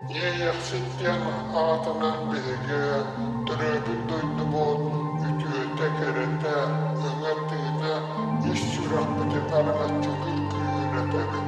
Иэйэхсит диэн аатынан биһиги төрөөбүт дойдубут үтүөтэ-кэрэтэ, өҥө-тыына ис сүрэхпитин араҥаччылыыр күүһүн этэбит.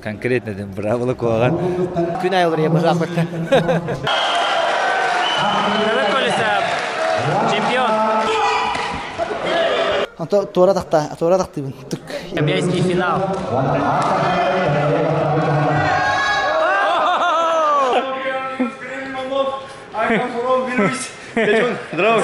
Конкретно дем быраабыла куһаҕан. Күн айылыр быһааппыт. Чемпион. Онто туора тахта, туора тахтыбын. Түк. Кобяйский финал. Здорово.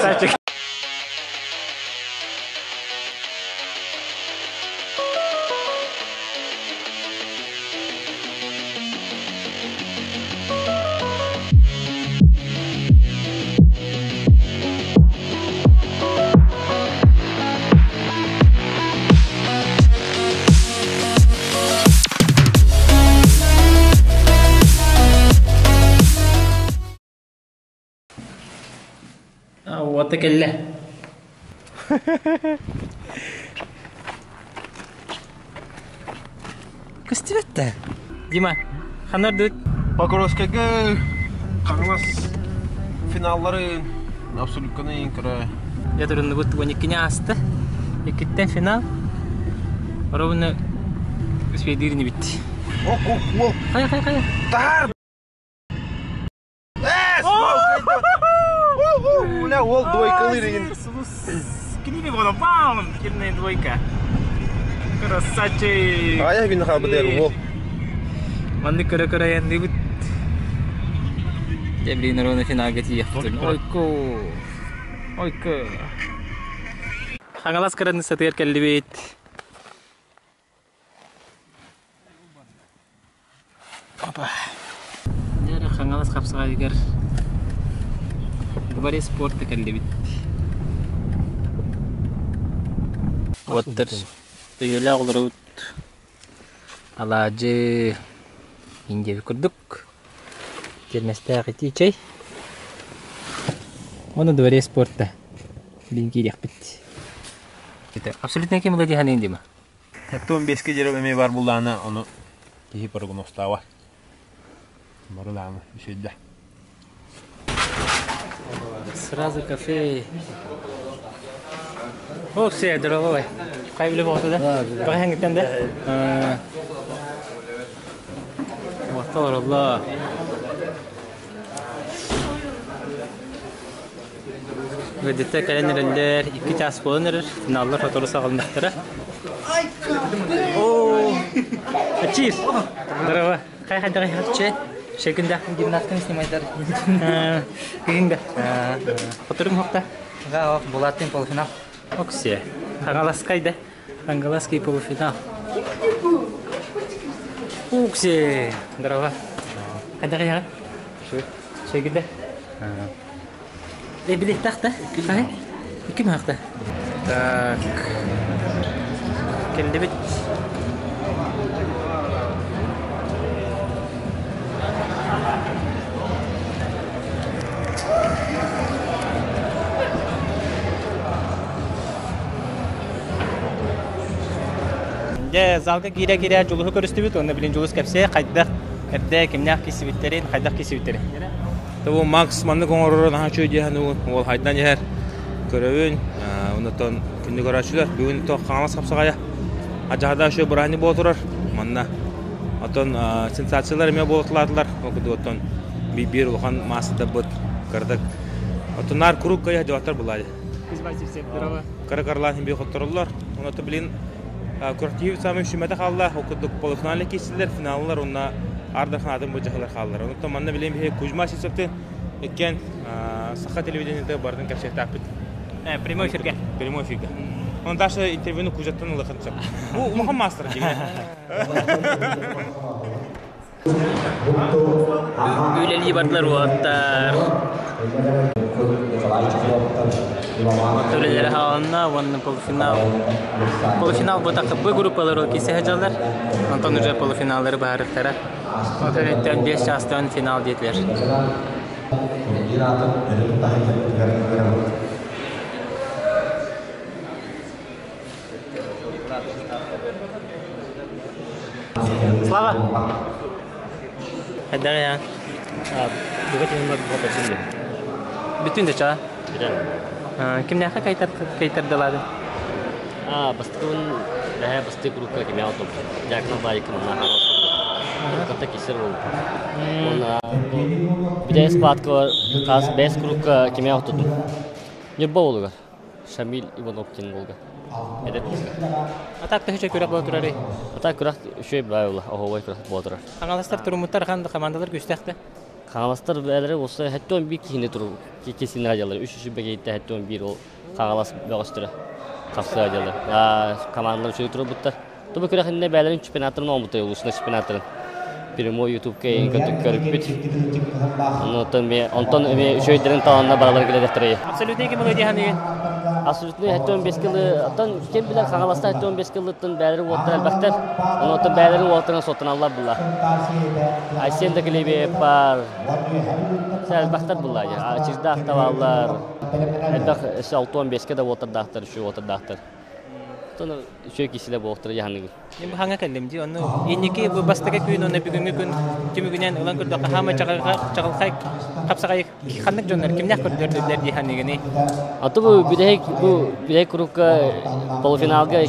Уота кэллэ. Көстүбэт да. Дима, ханна ордубут? Покровскайга Хаҥалас финаллары абсолютканы көрө. Я туруннубут 12-ни ааста. Иккиттэн финал. Ровно успейдыыр инибит. Хайа, хайа, хайа. Таар! Бля, ол двойкалыыр игин. Кинини буолан, бам! Кирнэй двойка. Красавчик! Ая күн хаабыт уол. Маннык көрө-көрө айанныыбыт. Дьэ, блин, ровно финалга тиийэхпит. Ойко! Ойко! Хаҥалас кыраныыссатыгар кэллибит. Опа. Дьэ, Хаҥалас хапсаҕайыгар Дворец спорта кэллибит. Уоттар өйүөлээх олоробут. Алаадьы индиэби курдук. Тиэрмэстээх итии чэй. Уонна Дворец спорта. Билин киириэхпит. Абсолютно ким мелодия Дима? 75-ке дьэрэ эмиэ бар буллаана ону киһи прогнозтаабат. Барылааны үсүйдэ. Сразу кафе. О, все, здорово. Кай биле болду да? Бага да? Орталар Allah. Ыалдьыттар кэлэн эрэллэр, икки чаас буолан эрэр, финаллар сотору саҕаланыахтара. Оо, Чиз! Здорово. Хай хайдах Че? Шекинда. Гимнастканы снимайдар. Кигинда. Хоторум хокта. Да, ох, Булаттын полуфинал. Оксе. Хаҥаласкай да. Хангаласский полуфинал. Уксе. Здорово. Хайдах яҕа? Шекинда. Эбилиттах да? Хай? Икки махта. Так. Кэллибит. Дьэ, залга киирэ-киирэ Дьулуһу көрүстүбүт уонна билин Дьулус кэпсээ хайдах эрдэ кимнээх киирсибиттэрин, хайдах киирсибиттэрин. Тобу Макс маннык оҥороро наһаа үчүгэй диэһэн уол хайдан иһэр көрөбүн. Онтон күндү көрөөччүлэр бүгүн то Хаҥалас хапсаҕайа адьаһада үчүгэй бырааһынньык буола турар. Манна оттон сенсациялар эмиэ буолуталаатылар. Ол курдук оттон биир улахан маастардарбыт кыратык оттон наар куруук кыайа дьыбаттар булаады. Кыра карлаан химби хоттороллор. Оното билин Күрэхтэһии саамай сүмэтэ хаалла. Ол курдук полуфиналга киирсилэр, финаллар уонна Аар Дархан атын былдьаһыылар хааллар. Онуттан манна билигин биһиги Кузьма Сивцевтыын иккиэн саха телевидениетэ барытын кэпсиэхтээхпит. Прямой эфиргэ. Прямой эфиргэ. Онон Даша интервьюну Кузяттан ылыахын сөп. Бу улахан маастар дьиҥэ. Үлэлии бардылар уолаттар. Үлэлэрэ хаалынна уонна полуфинал. Полуфинал буотахха Б группалар киирсэ сылдьаллар. Онтон уже полуфиналлары быһаарыахтара. Ол 5 чаастан финал диэтилэр. Слава! Хайдах я? Бүтүн да чаа. Кимнээхэ кайтардылады? Бастакыбын бэһэ бастык группа кимээ отум. Дьаакына баайыкка манна Катта кисер ол. Уонна бүтэ складка хас бэс курукка кимээ отутум. Ньурба уолугар. Шамиль Иванов диэн уолга. Эдэр киһигэ. А так төһө күрэх буола турарый? А так күрэх үчүгэй баай оһуобай күрэх буола турар. Хаҥаластар туруммуттар хан командалар күүстээх да? Хаҥаластар бээлэрэ болса хэттон биир киһини туру кисинэ дьалар. Үс үс бэгейте хэттон биир ол Хаҥалас бөҕөстөрө хапсыа дьалар. Командалар үчүгэй турбуттар. Тубу күрэхинне бээлэрин чемпионаттарын оҥорбуттар улуусна чемпионаттарын. Прямой ютубка көрүппүт. Онтон онтон эми үчүгэйдэрин таланна баралар кэлэдэхтэрэ. Абсолютный ким ылы диһаныгын? Абсолютный хэттон бес кылы, оттон ким билэр Хаҥаласта хэттон бес кылыттан бээлэрин уоттар элбэхтэр. Онтон бээлэрин уоттарын соттаналлар булла. Айсен да килебиэп бар. Элбэхтэр булла. Чирдаах табаллар. Элбэх өссө 65-ке да уоттардаахтар, үчүгэй уоттардаахтар. Оттон үчүгэй киисилэ буолуохтара дьаһаныгын. Мин бу хаҥа кэллим дии. Онно инники бу бастакы күн уонна бүгүҥҥү күн түмүгүнэн ылан көрдөххө хаама чаҕылхай хапсаҕай ханнык дьоннор кимнээх көрдөрдүлэр дии саныыгыный? Аты бу бүтэһик бу бүтэһик курукка полуфиналга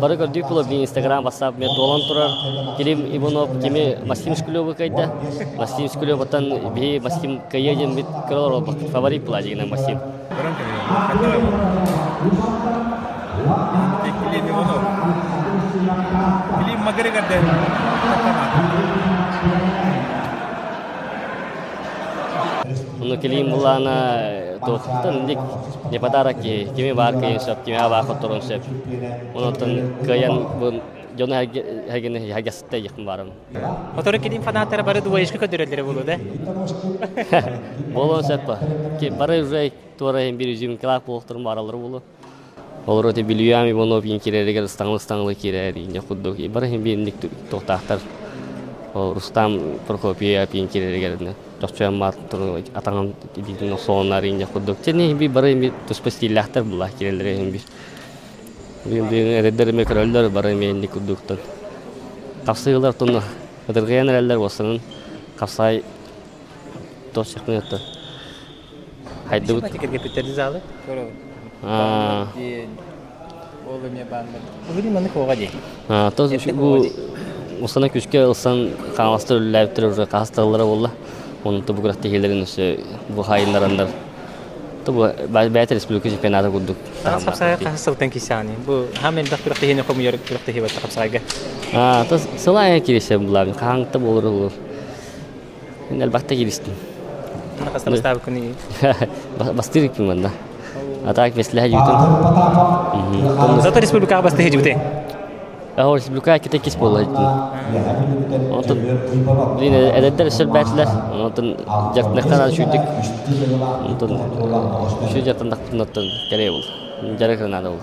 бары көрдүүк була би Инстаграм, WhatsApp мен туолан турар Кирим Иванов кими Максим Шкулевы кайда. Максим Шкулевтан биһи Максим кайя диэн бит көрөр фаворит була дигинен Максим. Клим Иванов. Клим Макгрегор Ону килиим булаана туохтан ник не подарок кими баар кыйын сөп, кими баар хотторун сөп. Онон кыайан бу дьону хэгини хагасытта якын барым. Отору килиим фанаттара бары двоечка көдөрөллөрө болу да? Болуон сөп ба. Бары уже туора бир изюминкалаах буолуохтарын баараллар болу. Олор өте билүйэм Иванов иин кирэригэр ыстаҥылы-ыстаҥылы киирэр иинньэ курдук. Бары иһин биирник туохтаахтар. Ол Рустам Прокопьев иин кирэригэр чохчойон баар атаҕын илиитин охсуоннар иинньэ курдук. Чэ би бары иһин туспа стиллээхтэр булла кирэллэрэ иһин бир. Билигин эдэрдэр эмиэ көрөллөр бары эмиэ инник курдуктан. Тахсыылар тунна ытыргыйан эрэллэр уоссанын хапсаай туох сехминетта Хайдыбыт. Киргеппиттэрди залы. Ол эмиэ бааннар. Бүгүн маннык оҕо дии. То бу усана күскэ ылсан хаҥаластар үлэлээбиттэр уже хаасталлара буолла. Онон бу күрэхтэһиилэрин өссө бу хайыннараннар бу бэйэтэ республика чемпионата курдук. Хапсаҕай хаһыс сылтан киирсэҕиний? Бу хаам элбэх күрэхтэһиини хомуйар күрэхтэһии батта хапсаҕайга. То сыл аайы киирсэ булаабын хаһаҥта буолар olur. Мин элбэхтэ кииристим. Хаста бастаабыккын Бастыыр иккин манна. А так веселэһэ дьүтүн. Зато республикаҕа бастыһы дьүтэ. Аһо республика ките кис буолла дьүтүн. Онтон блин эдэрдэр өссө бээтилэр. Онтон дьартынахтан сүүрдүк. Онтон үсүү дьартындахпытын кэрэ бол. Дьарык наада бол.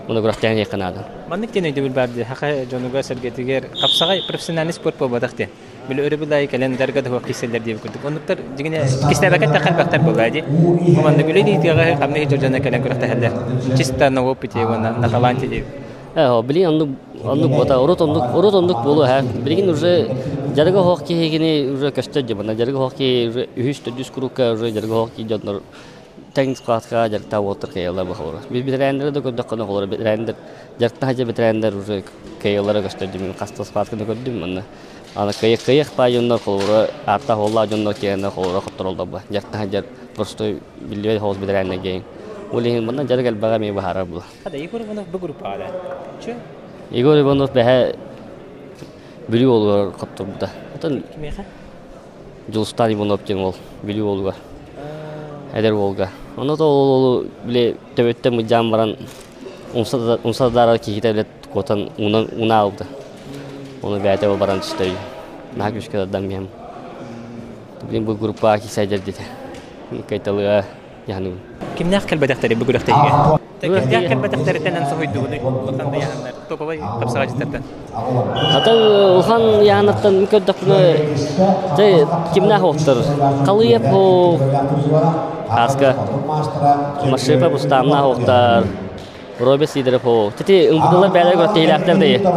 Муну күрэхтээн диэххэ наада. Маннык диэн өйдөбүл баар дии. Хаха дьонугар сэргэтигэр хапсаҕай профессиональный спорт буолбатах диэн. Били өрөбүл аайы кэлэн дарга да киирсэллэр диэбит курдук. Оннуктар дьиҥинэ кистээбэккэ эттэххэ элбэхтэр буоллаа дии. Бу маннык үлэ илиитиэҕэ хамныы дьон кэлэн күрэхтэһэллэр. Чисто на опыте уонна на таланте диэбит. Билигин оннук оннук буота урут оннук урут оннук буолуо һэ. Билигин уже дьарыга оһох киһигини уже көстөр дьыбана. Дьарыга оһох киһи уже үһүс төрдүс курукка уже дьарыга оһох киһи дьоннор тэҥ складка дьарыктаах уолаттар кыайаллар бохолоро. Бэтэрээннэри да көрдөххүнэ холоро бэтэрээннэр дьарыктаах дьэ бэтэрээннэр уже кыайаллара көстөр мин хаста складканы көрдүм манна. Аны кыайых кыайых баа дьоннор холобура ааттаах уоллаах дьоннор киэнэ холобура хоттороллор ба. Дьарыктаах дьар простой биллибэт хоҕус бэтэрээннэр гейн. Ол иһин манна дьарык элбэҕэ эмиэ быһаарар була. Хада Егор Иванов бу группаҕа да. Чө. Егор Иванов бэһэ Бүлүү уолугар хотторбута. Оттон Кимиэхэ? Дьулустаан Иванов диэн уол Бүлүү уолугар. Эдэр уолга. Онно то ол уолу били төбөттөн мыдьаан баран умса умса даарар киһитэ били куотан уунан уна албыта. Ону бэйэтэ ол баран түстэ. Наһаа күүскэ тардан биһэм. Билин бу группаҕа киирсэйдэр диэтэ. Кайталыга дьаһаныгын. Кимнээх кэлбэтэхтэри бу күрэхтэһиигэ? Кимнээх кэлбэтэхтэриттэн эн соһуйдугунуй? Улахан да яһаннар, топовай хапсаҕайдьыттартан. Атын улахан яһаннартан көрдөхпүнэ, дьэ кимнээх оттор? Халыйап Аска Машипа Бустамнаах оттар Роберт Сидоров о. Тити ымпытылар бээлэр күрэхтэһиилээхтэр да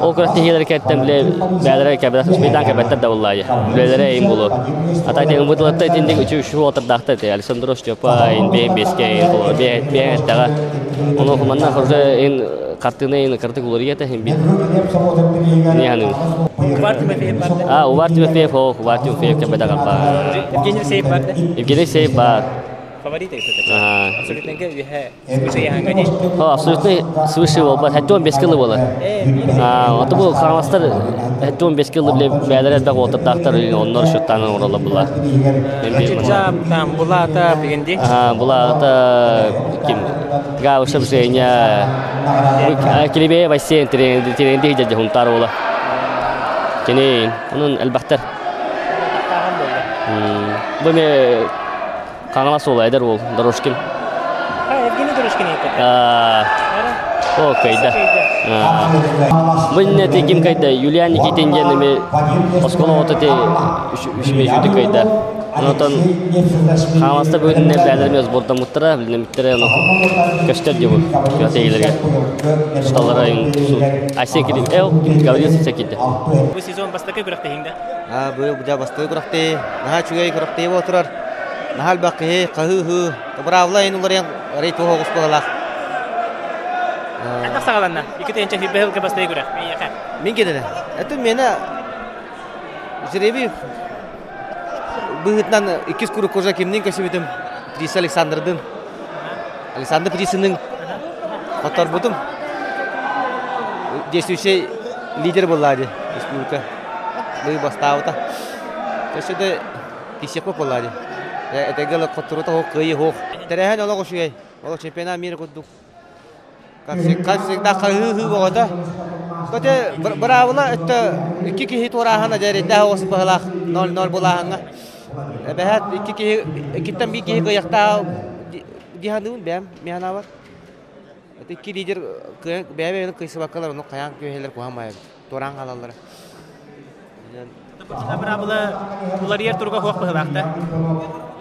Ол күрэхтэһиилэр кэттэн биле бээлэрэ кэбэтэх успейдаан кэбэттэр да буллаайы. Үлэлэрэ эйин булу. Ата ити ымпытыларта итинник үчү үчү отардаахтар ити Александр Степа ин бэйэн беске ин холор бэйэн эттэҕэ. Ону манна хорже ин хартыына ин кырдык уларыйа хин бит. Не Увар Тимофеев бар. А, Увар Тимофеев, о, Увар Тимофеев кэбэтэх бар. Евгений Алексеев бар. Евгений Алексеев бар. Фаворит это. Абсолютно үһэ свыше яһанга дии. О, абсолютно свыше буолбат. Хэттуон бес кылы буолар. Ото бу хаҥаластар хэттуон бес кылы биле бээлэр элбэх уотурдаахтар оннор счеттаан оҥороллор була. Чичап там Булата дегенди. Булата ким Гаушев Женя Килибе бассейн тренинди дьэ хунтаар була. Кини онон элбэхтэр. Бу ме Хаҥалас уола, эдэр уол, Дорожкин. А, Евгений Дорожкин это. О, кайда. Бу инне ти ким кайда? Юлиан Никитин диэн эми оскуола оҕото ти үчүмэй үчүдүк кайда. Онтон Хаҥаласта бүгүн бээлэрми сбордаммыттара, билинэмиттэрэ ону көстөр дии бу күрэхтэһиилэргэ. Тусталлара Айсен кири, э, Гаврил Сипсекидде. Бу сезон бастакы күрэхтэһииҥ да? А, бу бу бастакы күрэхтэһии. Наһаа үчүгэй күрэхтэһии буола турар. Наһаа элбэх киһи хаһыы-ыһыы, быраабыла иһин уларыйан арый туох оҕус быһалаах. Хайдах саҕаланна? 2 тыһыынча сылга бастакы күрэх. Эйиэхэ. Мин кэннэ. Это миэнэ жребий быһыытынан иккис куруук уже кимниин көрсүбүтүм Приса Александрдыын. Александр Присинныын хотторбутум. Действующий лидер буолла дии республика. Быйыл бастаабыта. Өссө да Кисиэкпэ буолла дии. Этэҥҥэ хотторуута суох, кыайыы суох. Тэрээһин олох үчүгэй. Олох чемпионат мира курдук. Как всегда хаһыы-ыһыы бөҕөтө. Көтө быраабыла өттө икки киһи туорааһына дьэ оҕус быһылаах 0-0 булааһыҥҥа. Эбэһээт икки киһи иккиттэн биир киһи кыайыахтаах дии саныыбын бэйэм мин санаабар. Икки лидер бэйэ-бэйэни кыайсыбаккалар ону хайаан күөһэлэр куһаҕан эбит. Туораан хаалаллара. Быраабыла уларыйар туруга суох быһылаах да?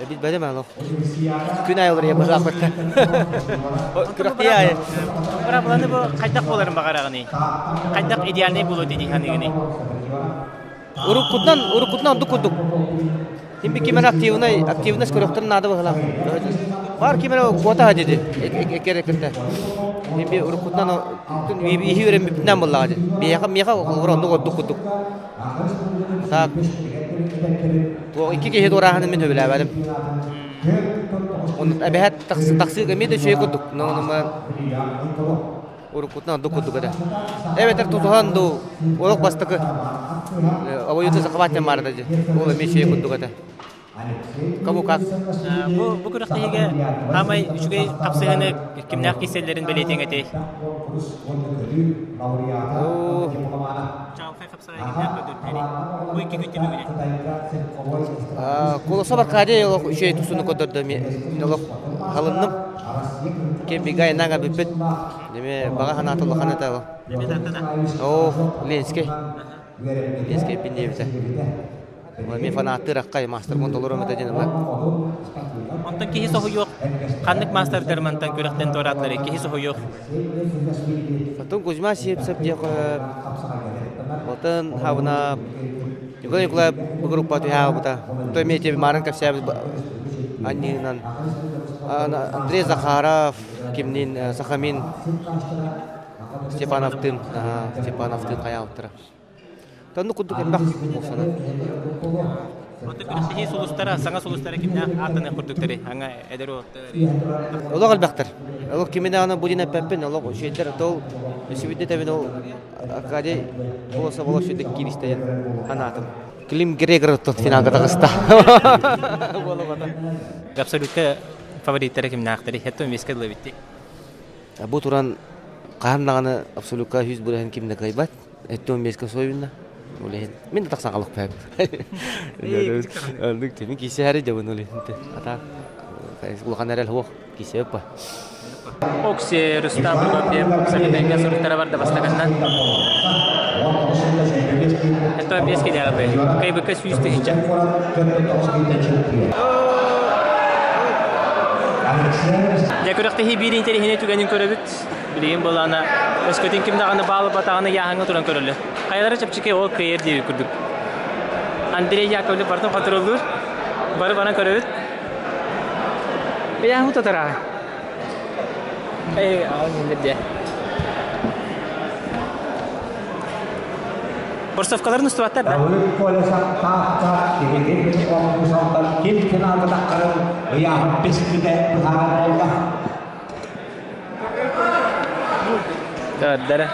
Билбэтим олох. Күн аайы уларыйар быһылаах бэртэ. Күрэхтии аайы. Быраабыланы бу хайдах буоларын баҕараҕыный? Хайдах идеальный буолуо дии саныыгыный? Уруккутунан, уруккутунан ордук курдук. Ким ким эрэ активнай, активность көрөхтөрүн наада быһылаах. Баар ким эрэ куотаһа диди эккер кытта. Мен уруккутунан иһи үөрэммиппинэн буоллаҕа дии. Биһиэхэ миэхэ холобур оннук ордук курдук. Так туох икки киһи туорааһынын мин сөбүлээбэтим. Онно эбэһээт тахсыы эмиэ да үчүгэй курдук. Но уруккутунан ордук курдук этэ. Эбэтэр тутуһан дуу, олох бастакы обоюдно захватен баарда дии. Ол эмиэ үчүгэй курдук этэ. Кому как. Бу бу күрэхтэһиигэ саамай үчүгэй хапсыһыыны кимнээх киирсэллэрин бэлиэтиэҥ этэй? Чаҕылхай хапсаҕай кимнээх көрдөрдөрүй? Бу икки күн түмүгүнэн. Колосов Аркадий олох үчүгэй тустууну көрдөрдө олох халынным. Ким бигай нага бүппүт. Неме баҕа санаата улахан этэ ол. Оо, Ленскэй. Ленскэй пин диэбитэ. Мен фанаттыыр аккай маастарбын толором этэ диэн ыла. Онтон киһи соһуйуох ханнык маастардар мантан күрэхтэн туораатылар киһи соһуйуох. Потом Кузьма Сивцев диэх Отын хабына Николай Николаев бу группа түһээбыта. То эмиэ марын кэпсээбит анньыынан Андрей Захаров кимниин Сахамин Степановтыын Степановтыын хайаабыттара. Тонну курдук элбэх буолсана. Оттон күрэхтэһии сулустара, саҥа сулустара кимнээх ааттаныах курдуктары, аңа эдэр уолаттар. Олох элбэхтэр. Олох кими даҕаны бу диэн эппэппин, олох үчүгэйдэр тол үсүбүтэ тэбин ол Аркадий Колосов олох үчүгэйдик кииристэ диэн санаатым. Клим Грегор финалга таҕыста. Абсолютка фавориттара кимнээхтэри? Хеттон веска дылы битти. Бу туран хаһан даҕаны абсолютка 100 бырыһын ким да кыайбат. Эттон беска сойунна. Улэһин. Мин да тахсан қалықпайым. Оннук мин кисе дьабын улэһин. Ата улахан эрэл хуох кисе па. Окси Рустам Прокопьев Сахатенге суруктара барда бастаканнан. Это бес килягы. Кайбыка сүүс тыһынча. Дьэ күрэхтэһии биир интэриэһинэй түгэнин көрөбүт. Билигин былаана өскөтүн ким даҕаны баалбатаҕына яһаҥҥа туран көрөллөр. Хайалара чэпчэки ол кыайар диэбит курдук. Андрей Яковлев бартын хонтуруоллуур. Бары баран көрөбүт. Яһы тутара. Эй, аҕын Борсовкаларын устубаттар да? Дара.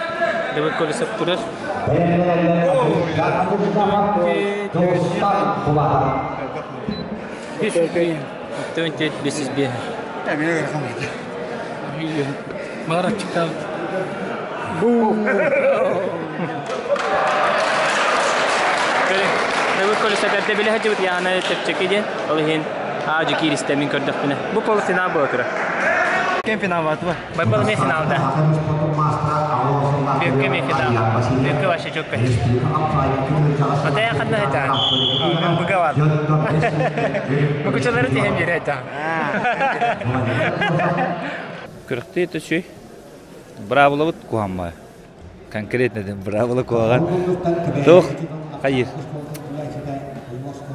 Давид Колесов турар. Төрт бесіз бе. Маараччыктаах. Давид Колесов эрдэ билэ сылдьыбыт Яна чэпчэки диэн. Ол иһин аадьы кииристэ мин көрдөхпүнэ. Бу полуфинал буола турар. Кем финал баатыба? Байбал эмиэ финалда. Бүөккэ эмиэ финал. Бүөккэ вообще чөккө. Отая ханна хэтаан? Быга баат. Мукучалары тиһэн биэрэ хэтаан. Күрэхтии төсүй. Браабылабыт куһаммай. Конкретно дем браабыла куһаҕан. Туох хайыр.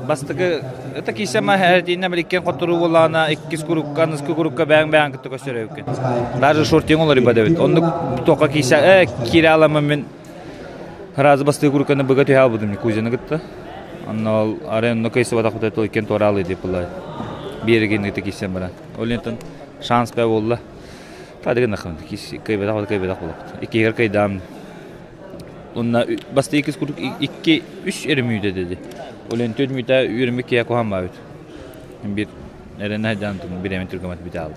Бастакы это киисема эрдиинэ биликкен хотторуу буоллаҕына иккис курукка, аныскы курукка бэйэҥ-бэйэҥ кытта көстөр эбиккин. Даже шортиҥ олоруйбат эбит. Оннук туохха киисэ киирэ аламмын мин сразу бастакы курукканы быга түһэ албытым Кузяны кытта. Онно ол арай онно кыйсыбатахпыт это иккиэн туораалыы диэп булла. Биэригин кытта киирсэн баран. Ол интон шанс бэ буолла. Тадыгын кыйбатах кыйбатах буолаппыт. Иккиһигэр кыйдаам Онна баста иккис курдук икки үс эрэ мүйтэ деди. Ол эн төрт мүйтэ үөрэммит киһи куһаан баабыт. Бир эрэнэ хайдаан биремен түргэмат бите алды.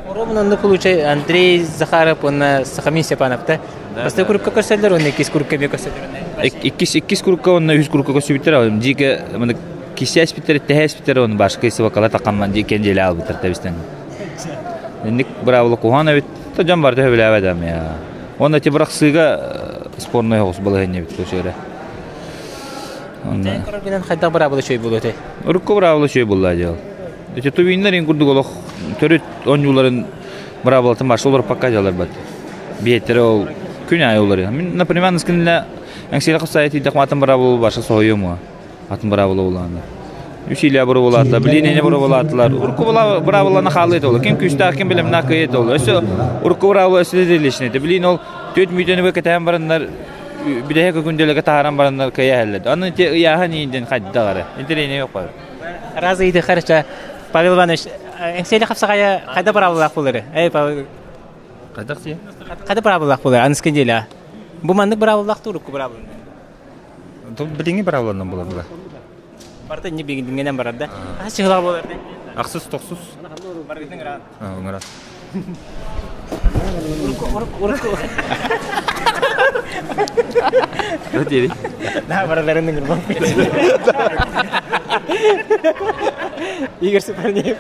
Оромун онно получай Андрей Захаров уонна Сахамин Степанов та. Баста курукка көрсөллөр, уонна иккис курукка эмиэ көрсөллөр. Иккис иккис курукка уонна үс курукка көрсүбүттэр. Дьике маны кисээс биттер, тэһээс биттер, оны башка исыбакала тақамман дьикен дьиэлэ албыттар табистен. Инник быраабыла куһаҕан эбит. То дьон барыта сөбүлээбэт эм я. Уонна ити бырахсыыга спорной оҕус балаһыанньа эбит көчөрө. Онно көрөргүнэн хайдах быраабыла үчүгэй буолуо этэй? Урукку быраабыла үчүгэй буолла дьыл. Ити тувиннар ин курдук олох төрүт оонньууларын быраабылатын башы олорпакка дьалар бат. Биэттэрэ ол күн аайы олар. Мин, например, аныскынна Эҥсиэлэ хапсаайа тиийдэх атын быраабыла башы соһуйуом атын быраабыла булааннар. Үс илэ быраабылаатылар, билиин эне быраабылаатылар. Урукку быраабыланы хаалыы ол. Ким күүстээх, ким билэмнээх кыайыт ол. Өссө урукку быраабыла өссө да личный. Билиин ол төрт мүйтөнү кэтээн бараннар бүдэһэ көкүндөлөкө таһааран бараннар кыайа иһэллэр. Аны те ыйааһын иинден хайдах эрэ. Интэриэһинэй yok бар. Раз ыйды харча Павел Иванович, эҥсиэли хапсаҕайа хайда быраабылаах буолары? Эй, Павел. Хайдах дии? Хайда быраабылаах буолар? Аныскы неделя. Бу маннык быраабылаах урукку быраабылы? Билиҥҥи быраабыланан буолар була. Барыта инни биҥинэн барар да. Хас чыһылаах буолар да? Ахсыс, тохсус. Барытын ыраат. Ыҥырат. Урукку, урукку, урукку. Да диэри. Да, бараларын ыҥырбам. Игорь Супарниев.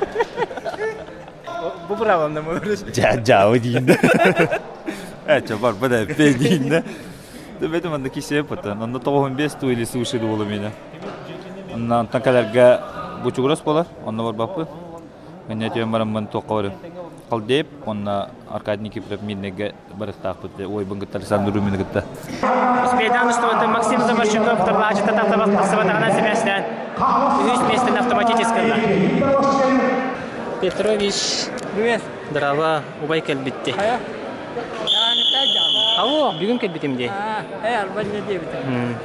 Бу быраабыланан буолар. Жаабы диин да. Э, чо барба да эппе диин да. Бэтим анда кисе потон. Онно 95 ту или суши буолу меня. Онно онтон кэлэргэ бучугурас буолар. Онно барбаппыт. Мен этиэн бараммын туохха барым. Халдеев, онно Аркадий Никифоров Мирнэгэ барыктаахпыт. Ой, кытта Александр Румины кытта. Успейдан устубата Максим Замарчуков тарлаачыта тахсыбатаҕынан сибээстээн үһүс миэстэни автоматически ылла. Петрович, Здорово, убай кэлбитти. Алло, бүгүн кэлбитим дии. Ээ, арба не диэбитим.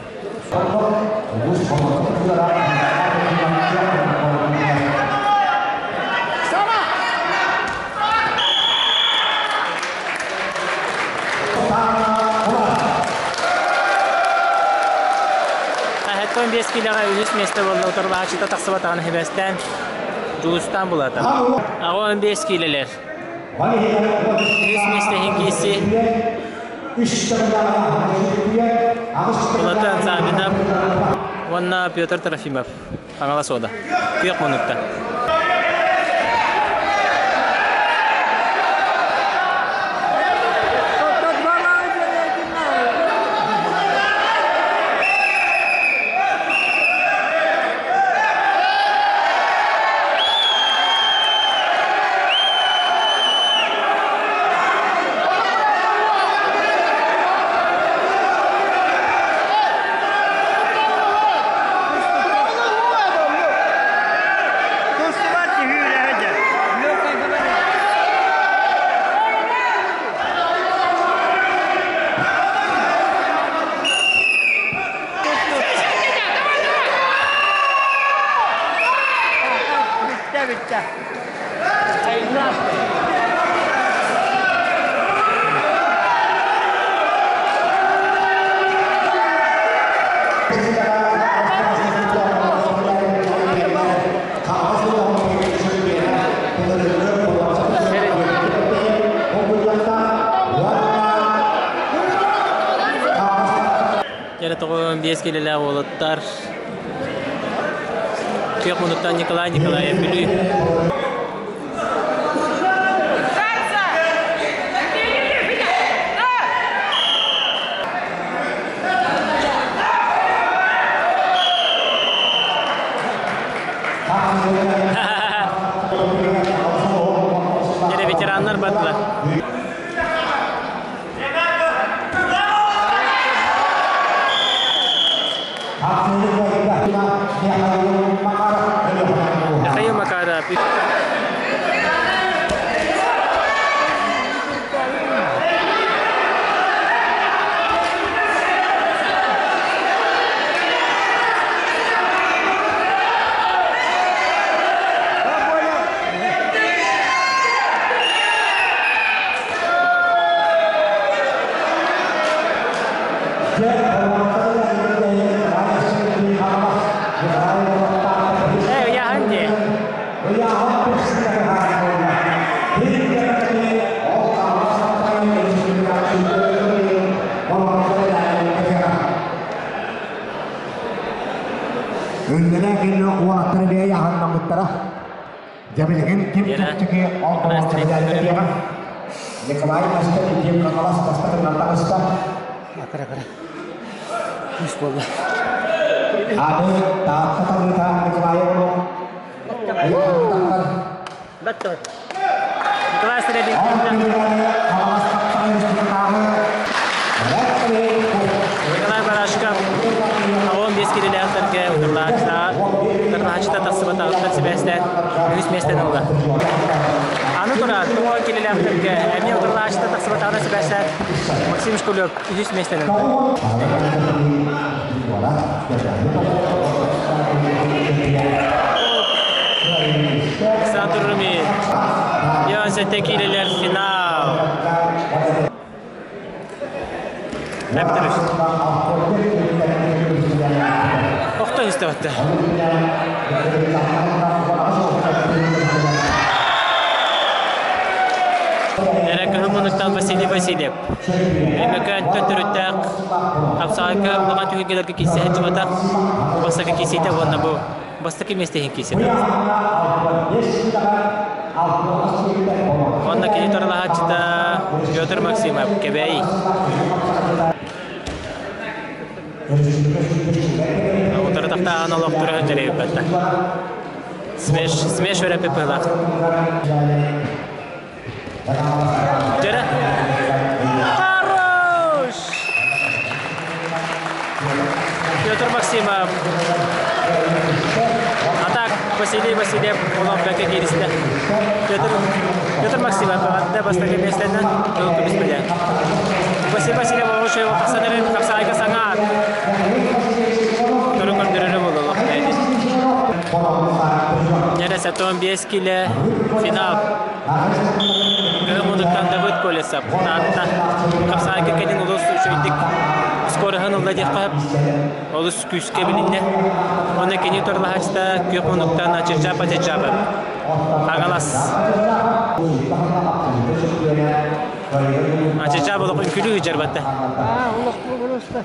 Хэттон 5 килэҕэ үһүс миэстэ буолла утарылаһааччыта тахсыбатаҕын хибэстээн Дьулустаан булата. Аҕа 15 киилэлэр. Үһүс миэстэ иһин киирсии. Булата Ансаминов уонна Петр Трофимов. Хаҥалас уода. Күөх муннукта. Дьэрэ 95 килэлээх уолаттар Күөх мунуктан Николай Николаев Бүлүү. Дьэрэ ветераннар бардылар. Михаил Макаров. Үллэрэ кэллэ уолаттары бэйэ аһаннаммыттара. Дьэ билигин ким чэпчэки ол чэпчэкиэҕэ Николай Мастер Ким Хаҥалас бастакынан таҕыста. Акара акара. Үс буолла. Аны Таатта талыыта Николай оҕолор. Баттор. Николай Средин. Николай Барашков 15 килилээхтэргэ утарылааччыта утарылааччыта тахсыбатаҕыттан сибээстээн үһүс миэстэни ылла. Аны туран, 10 килилээхтэргэ эмиэ утарылааччыта тахсыбатаҕынан сибээстээн Максим Шкулев үһүс миэстэни ылла. Александр Румин, 17 киилэлэр финал. Эптер Охто истэбэтте. Эрэ кыһын мунуктан Василий Васильев. Өймөкөөнтөн төрүттээх хапсаҕайга улахан түһүлгэлэргэ киирсэ сылдьыбатах бастакы киирсиитэ уонна бу бастакы миэстэ иһин киирсиитэ. Уонна кини торулаһааччыта Петр Максимов, Кэбээйи. Утары тахтааһын олохторо дьэрэйбэттэ. Смеш, смеш өрөппүт быһылаах. Дьэрэ. Хорош! Петр Максимов. Атак Василий Васильев олох бэкэ кииристэ. Петр, Петр Максимов баҕатта бастакы миэстэнэн тыл көмүспэдэ. Василий Васильев оҕушуй тахсан эрэр хапсаайга саҥа аат. 75 килэ финал. Кыһыл муннуктан Давыд Колесов Таатта хапсаайга кэлин олус үчүгэйдик скороһын ылла диэххэ олус күүскэ билиннэ. Уонна кини турлаһааччыта күөх муннуктан Ачычапа Чачапа. Хаҥалас. Ачычапа олох үҥкүлүү дьарбатта. Аа, олох просто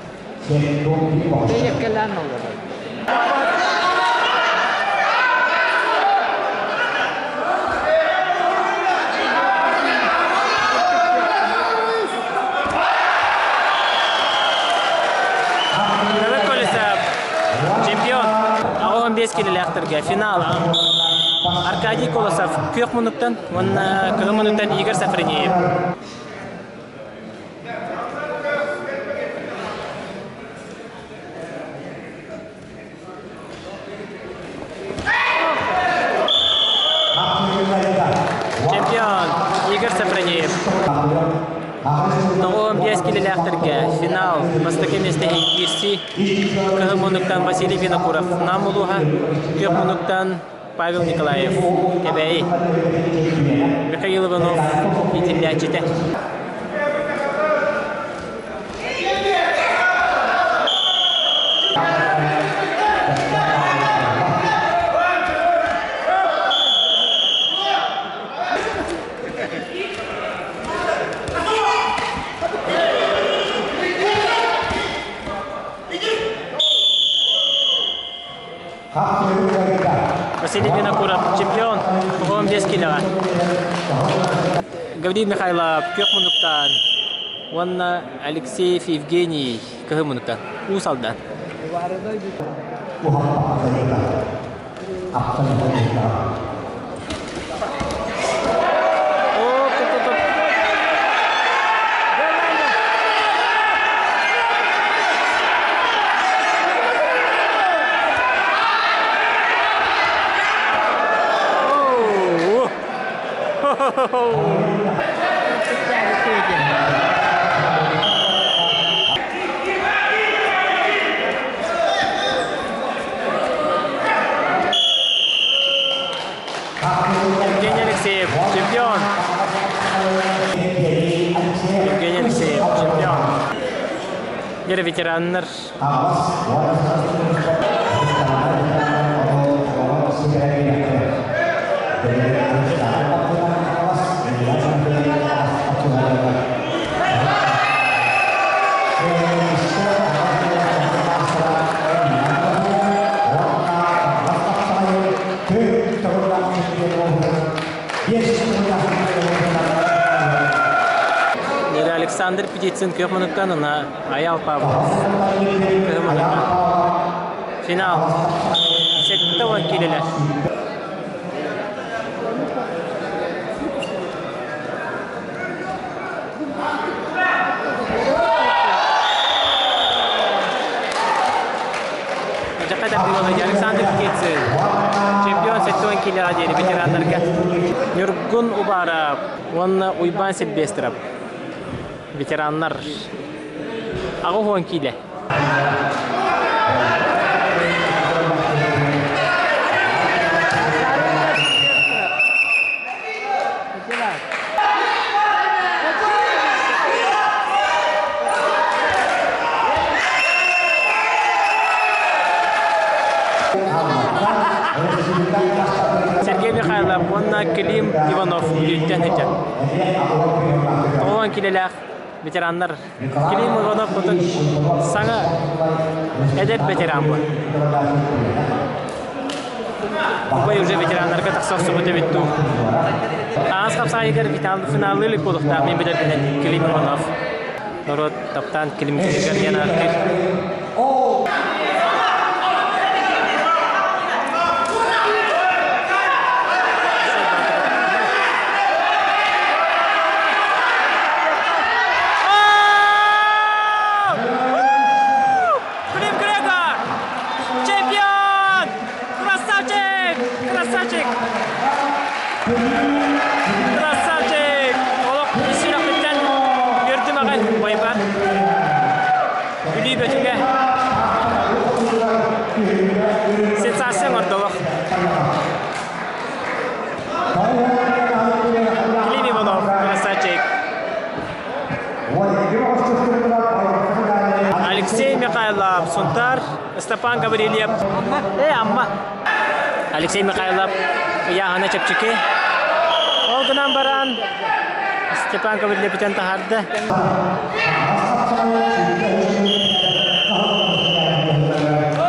бэйэккэлээн олорор. Давид Колесов чемпион. 15 килилээхтэргэ финал. Аркадий Колосов күөх муннуктан уонна кыһыл муннуктан Игорь Сафринеев. Чемпион Игорь Сафронеев. 95 килилээхтэргэ финал бастакы миэстэ киирсии кыһыл муннуктан Василий Винокуров Нам улууһа, күөх муннуктан Павел Николаев Кэбээйи Михаил Иванов иитиллээччитэ. Василий Винокуров чемпион 95 килоҕа. Гаврил Михайлов күөх муннуктан уонна Алексеев Евгений кыһыл муннуктан Уус Алдан. Евгений Алексеев, чемпион! Евгений Алексеев, чемпион! Дьэ ветераннар Александр Птицын күөх мунуктан ына Аял Павлов кыһыл мунуктан. Финал. 70 килелер. Александр Птицын, чемпион 70 килоға диэри ветераннарга. Ньургун Убаров уонна Уйбан Сильвестров ветераннар 80 киле. Сергей Михайлов уонна Клим Иванов Бүлүүттэн сылдьар. 90 килэлээх ветераннар Клим Иванов хотун саҥа эдэр ветеран буолар. Убай уже ветераннарга тахса охсубут эбит дуу. Аас хапсаайыгар финаллыы илик буолуохтаах мин билэрбинэн Клим Иванов. Норуот таптаан Клим диэн ааттыыр. Клим Грегор! Чемпион! Красавчик! Красавчик! Красавчик! Олох сүрэхпиттэн үөрдүм аҕай убайбар. Бүлүү Бөтүҥэ сенсация оҥордо олох. Сунтаар Степан Гаврильев. Э, Амма. Алексей Михайлов ыйааһына чэпчэки. Ол гынан баран Степан Гаврильев бүтэн таһаарда.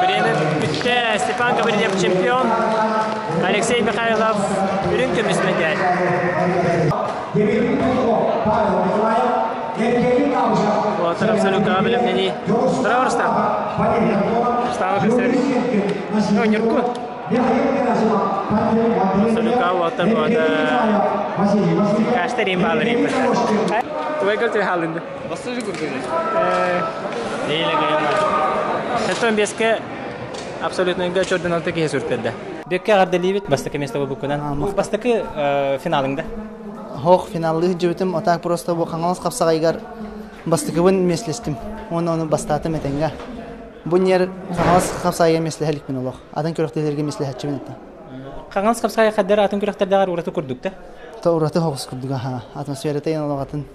Бириэмэ бүттэ. Степан Гаврильев чемпион. Алексей Михайлов үрүҥ көмүс мэтээл. Уолаттар абсолютно бэлэмнэнии. Здорово, Рустам. Рустама көрсөр. Ньурку. Абсолютно уолаттар буода. Каштар им баалар им. Тугай көл халынды. Бастыжы курдук. Хеттон беске абсолютныйга чордун алты киһи сүртэрдэ. Бүккэ эҕэрдэлиибит бастакы место буолбуккунан. Бу бастакы финалыңда. Хоох финаллыы сылдьыбытым, а так просто бу Хаҥалас хапсаҕайыгар бастакыбын миэстэлэстим. Уонна ону бастаатым этэҥҥэ. Бу ньэр Хаҥалас хапсаҕайыгар миэстэлэһэ иликпин олох. Атын күрэхтэһиилэргэ миэстэлэһэччибин этэ. Хаҥалас хапсаҕайа хаддар атын күрэхтэрдээҕэр ураты курдук да? То ураты соҕус курдук аха. Атмосферата ен олох атын.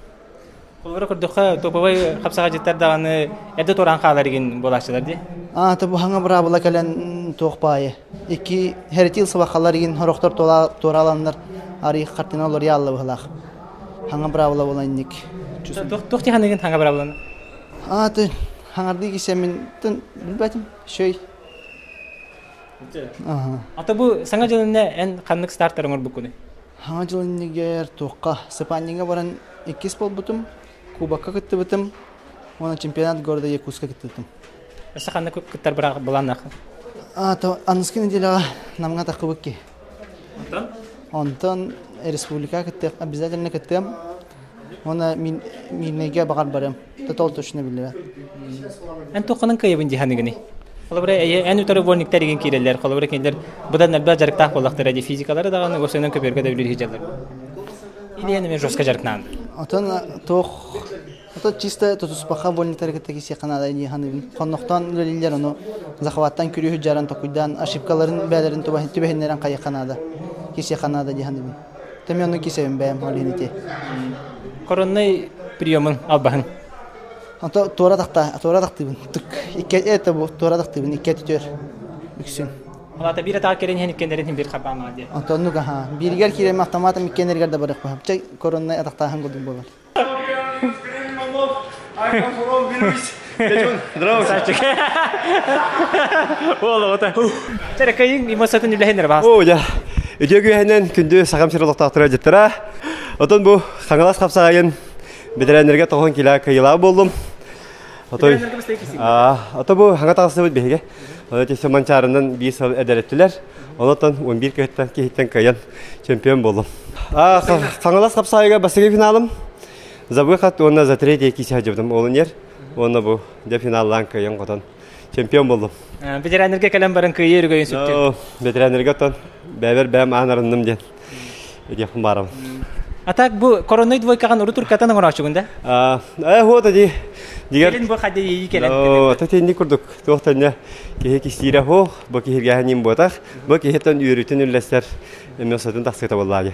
Холобура көрдөххө, топовай хапсаҕайдьыттар даҕаны эрдэ туораан хаалар игин буолааччылар дии. Аа, то бу хаҥа быраабыла кэлэн туох баайы. Икки херетил сабахалар игин хорохтор туорааланнар арый хартына олоруйа алла быһылаах. Хаҥа быраабыла буолан инник. Туох тиһаныгын хаҥа быраабыланы? Аа, ты хаҥардыы кисэмин тын билбэтим. Шөй. Ата бу саҥа дьылынна эн ханнык стартар оҥорбуккунуй? Саҥа дьыл иннигэр туохха Сыпаанньыҥҥа баран иккис буолбутум, кубокка кыттыбытым уонна чемпионат города Якутска кыттыбытым. Өссө ханна кыттар былааннаах? А, то аныскы неделяҕа Намҥа таххыбыт ки. Онтон? Онтон республика кыттыах, обязательно кыттыам. Уонна Миирнэйгэ баҕар барыам. Тотол точно биллибэт. Эн туохханан кыайабын дии саныгыный? Холобура, эн утары вольниктар игин киирэллэр. Холобура, кинилэр быдан элбэх дьарыктаах буоллахтара дии. Физикалары даҕаны уопсайынан көбүөргэ да үлэлии сылдьаллар. Или эн эмиэ жестко дьарыктаан? Отон туох Ото чисто тутуспаха вольниктары кытта киирсиэххэ наада дии саныыбын. Хоннохтоон үлэлииллэр ону захваттан күрүөһү дьаран токуйдаан ошибкаларын бээлэрин түбэһиннэрэн хайыахха наада. Киирсиэххэ наада дии саныыбын. Тэми ону кисэбин бэйэм ол иһин ити. Коронный приемын албаһын. Ото туора тахта, туора тахтыыбын. Тык, икки это бу туора тахтыыбын, икки түтөр үксүн. Алата биир атаҕа кэлэн иһэн иккиэннэрин биир харбаамаҕа диye. Онтоннук аха. Бииригэр киирэн автоматом иккиэннэригэр да барыахпын. Чай коронный атахтааһын курдук буолар. Здравствуйте. Уол оҕото. Чэ, кайын имосатын үлэһиннэр баас. О, я. Үтүө күөһэнэн күндү сахам сир олохтоохторо дьыттара. Отон бу Хаҥалас хапсаҕайын бэтэрээннэргэ тоҕон килэ кыйылаа буоллум. Отой ото бу хаҥа таҕыстыбыт биһиги. Отой манчаарынан биир сыл эдэреттилэр. Онотон 11 киһиттэн киһиттэн кыайан чемпион буоллум. Хаҥалас хапсаайыга бастакы финалым. За выход уонна за третье кисе сылдьыбытым ол нер. Уонна бу дьэ финаллаан кыайан хотон чемпион боллум. Ветераннарга кэлэн баран кыайыы өрөгөйүн сүктүн. Ветераннарга оттон бэбэр бэм аан арынным диэн диэхпин баарабын. А так бу коронной двойкаҕын урут уркатан оҥорооччугун да? Э, вот ди. Дигэр Кэлин бу хадди ийи кэлэн. Оо, тэтинни курдук туох тэнне киһи кистиирэ хоох, бу киһиргээһиним буотах, бу киһиттэн үөрүүтүн үллэстэр эмиэ сотун тахсыыта буоллаа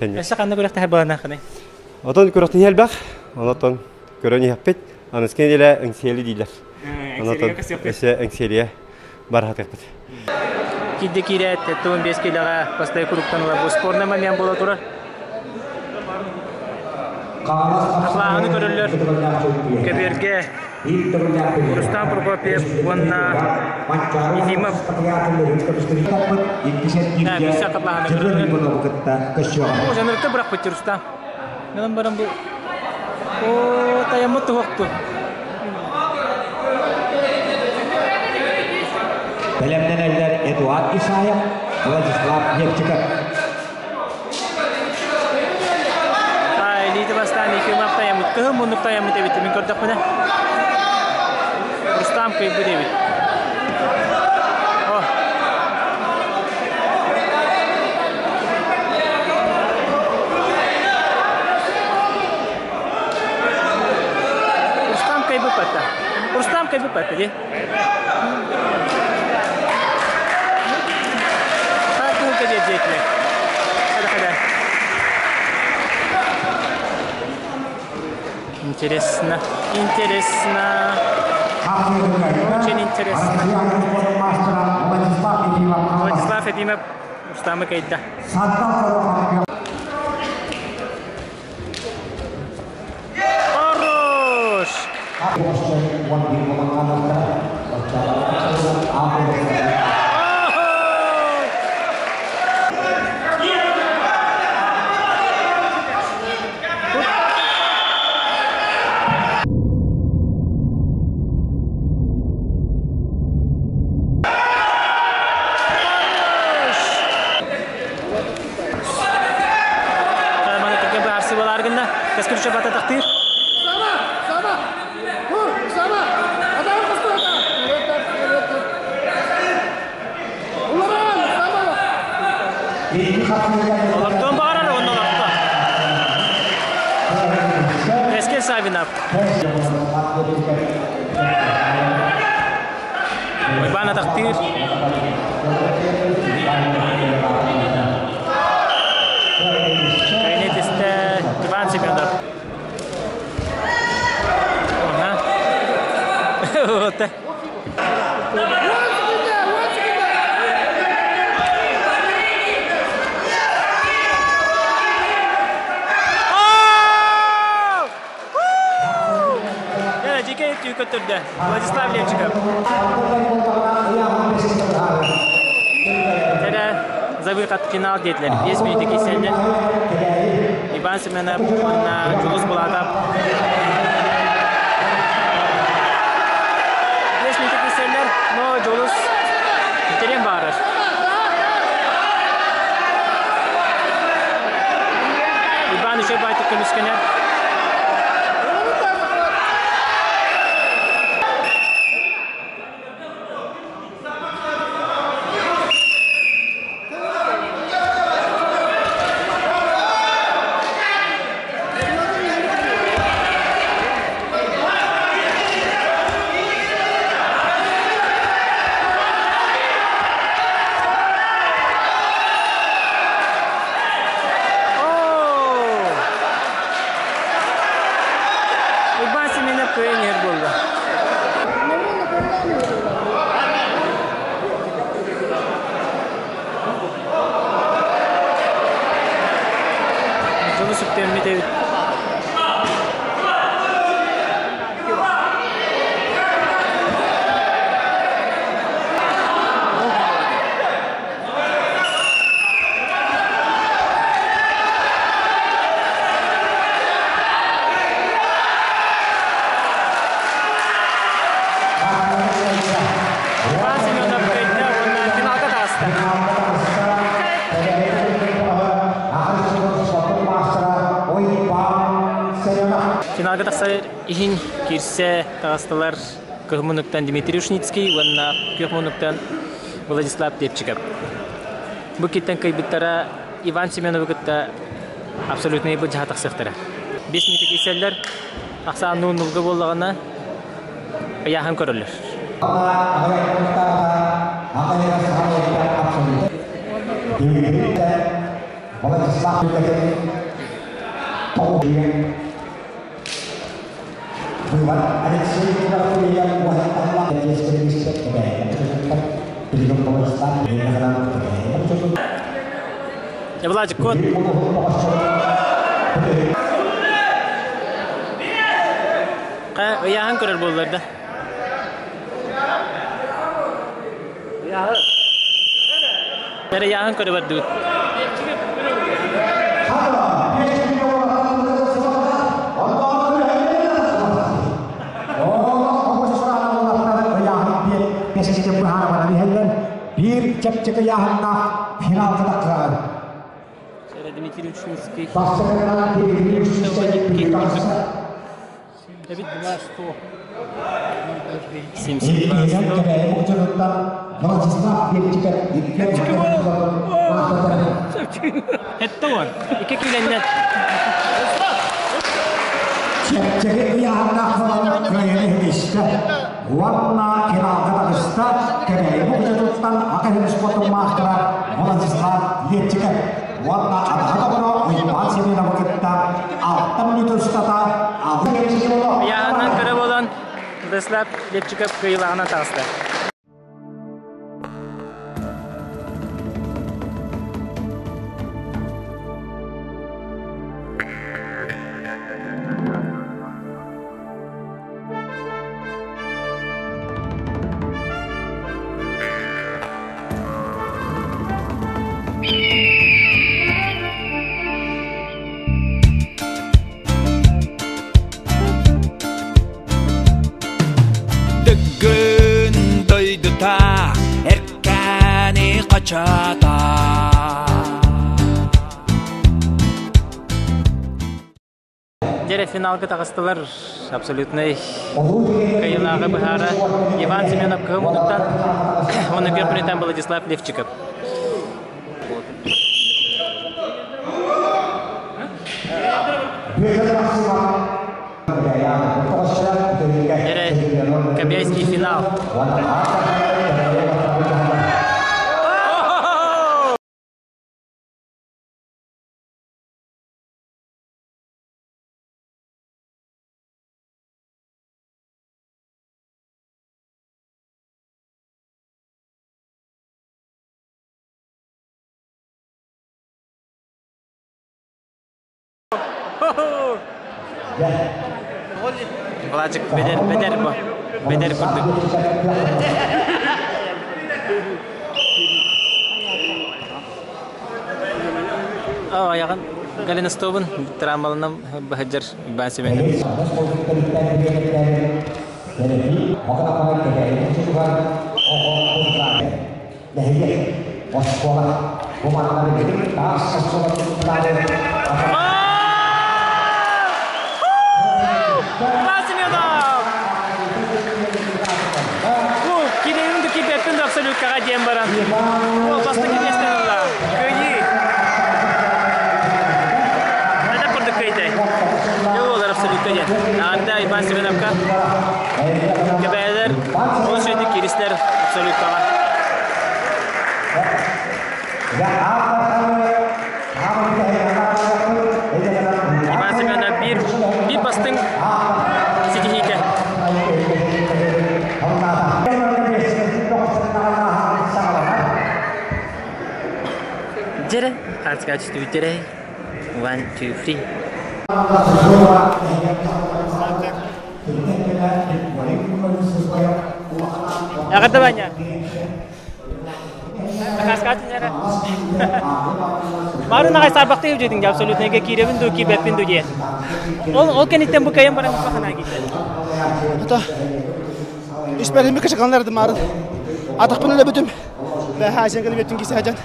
Өссө ханна күрэхтэһэр былааннааххыный? Отон күрэхтэһии элбэх, онотон көрөн иһэппит. Аныскы нэдиэлэ Эҥсиэли дииллэр. Онотон өссө Эҥсиэлигэ бараһатыахпыт. Киирдэ киирээт, 75 киилэҕэ бастакы куруктан ыла бу спорный момент буола турар. Атлааһыны көрөллөр. Көбүөргэ Рустам Прокопьев уонна Ефимов Биссе атлааһыны көрөллөр. О, жанрыкта бырахпыт Рустам. Нынан баран бу О, таяммыт туһуохту. Бэлэмнэнэллэр Эдуард Исаев, Владислав Левчиков. Илиити бастаан Ефимов таяммыт. Кыһын муннук таяммыт эбит мин көрдөхпүнэ. Рустам кыйбыт эбит. О. Рустам кыйбыт батта. Рустам кыйбыт батта дии. Таатуга диэччилэр. Хада-хада. Интересно, интересно. Очень интересно. Владислав Ефимов Рустамы кыайда. Хорош! Маны түрген баарсы болар гынна. Кескүл чабата тахтыр. Сама, сама. Тур, сама. Адам кыстырда. Уларан, сама. Олортон бағарар, онны олорто. Кескил Савинов. Уйбан атахтыр. Кайнетисте Иван Семенов. Ага. Вот. Көтөрдө. Владислав Левчиков. Тере за выход в финал детлер. 5 минут киселди. Иван Семенов на Жулус Булатов. 5 минут киселдер, но Жулус битерен барыр. Иван еще байтык көмүскенер. Иван Семенов кыайын болду. Жолу сүптемми дебит. Иван Семенов кыайда, онна финалга таҕыста. Финалга тахсар иһин кирсе таҕыстылар Кыһмунуктан Дмитрий Ушницкий, уонна Кыһмунуктан Владислав Лепчиков. Бу киттен кыйбыттара Иван Семеновы кытта абсолютный бу жаха тахсыахтара. 5 минут киселлер, ахсаан нуун нулга буоллаҕына ыйааһын көрөллөр. Владик, кот. Ыйааһын көрөр буоллар да. Бere ыйааһын көрө бардыбыт. Bir чэпчэки ыйааһыннаах финалга тахсар. Дмитрий Ушницкий. Бастакынан Дмитрий Ушницкий Эбит. Владислав Лепчиков Хетте он. Икки киленнет. Чэпчэки ыйааһыннаах буолан кыайыны ситистэ. Уонна финалга таҕыста Кэбээйи мукучутуттан Академия спортун маастара Владислав Лепчиков. Уонна адаха доҕоро Уйбаан Семеновы кытта 6 минут устата Ыйааһынан көрө болан Владислав Лепчиков кыайыылааҕынан таҕыста. Дыгын дойдута эркээни хачата. Дьэрэ финалга таҕыстылар абсолютнай кыайыылааҕы быһаара Иван Семенов кыһыл муннуктан уонна күөх күнүттэн Владислав Левчиков. Дьэрэ Кобяйский финал. Владик бедер бедер бу. Бедер курдук. Аяғын голеностопын травмаланан баһыдьар Иван Семенов. Иван Семенов! Бу кириэбин да киирбэппин да абсолюткаҕа диэн баран. Ол бастакы миэстэни ылла. Кыайыы! Это курдук кыайдай. Дьэ буолар абсолютка диэн. Аанда Иван Семеновка кэбээлэр ол үчүгэйдик кииристэр абсолюткаҕа. Иван Семенов биир, биир бастыҥ ситиһиитэ. Дьэрэ, хаацка түстүбүттэрэ. One, two, three. Эҕэрдэ Ваня. Марын аҕай саарбахтыы дьиэтиҥ абсолютнайга киирэбин дуу, киирбэппин дуу диэн. Ол ол кэнниттэн бу кыайан баран ханаа киирдэ. Ата испэрими кычыканнардым марын. Атахпын өлөбүтүм. Бэһэ айсен кэлбиттин кисээдьэн.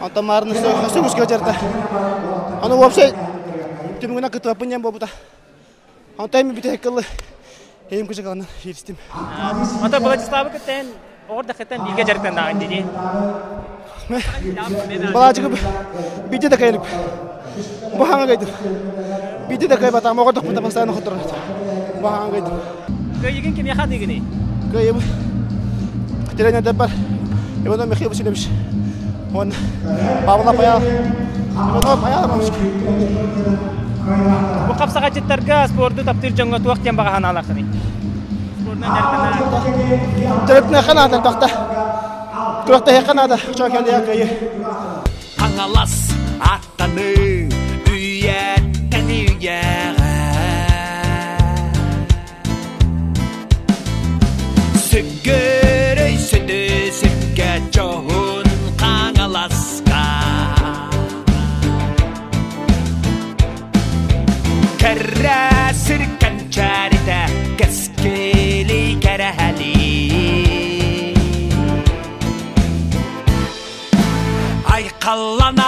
Онтон марын өссө үскэ жарда. Аны уопсай түмүгүнэ кытыаппын диэн буолбута. Онтон эми бүтэһик кылы эйим кычыканнар кииристим. Ата Владиславы кытта эн оҕор дахыттан бииргэ дьарыктаннаҕын дии. Балаачыгы биирдэ да кэлип. Бу хаҥа кайдым. Биирдэ да кайбатаам оҕор дахпыта бастаан хотторор. Бу хаҥа кайдым. Кыайыгын кимиэхэ аныыгыный? Кыайыбын тренердер бар. Иванов Михаил Васильевич. Он Павла Паял. Иванов Паял Бу хапсаҕачыттарга спорду таптыыр дьоҥҥо туох диэн баҕа санаалааххыный? Спордунан дьарыктана. Дьарыктаныахха наада элбэхтэ. Күрэхтэһиэххэ наада. Чоо кэлиэ кыайыы. Хаҥалас аттаныы үйэттэн үйэҕэ Сүгүрүй сүдү сүккэ чоһун Хаҥаласка Кэрэ сир кэнчээритэ кэскили кэрэһэлии Айхаллана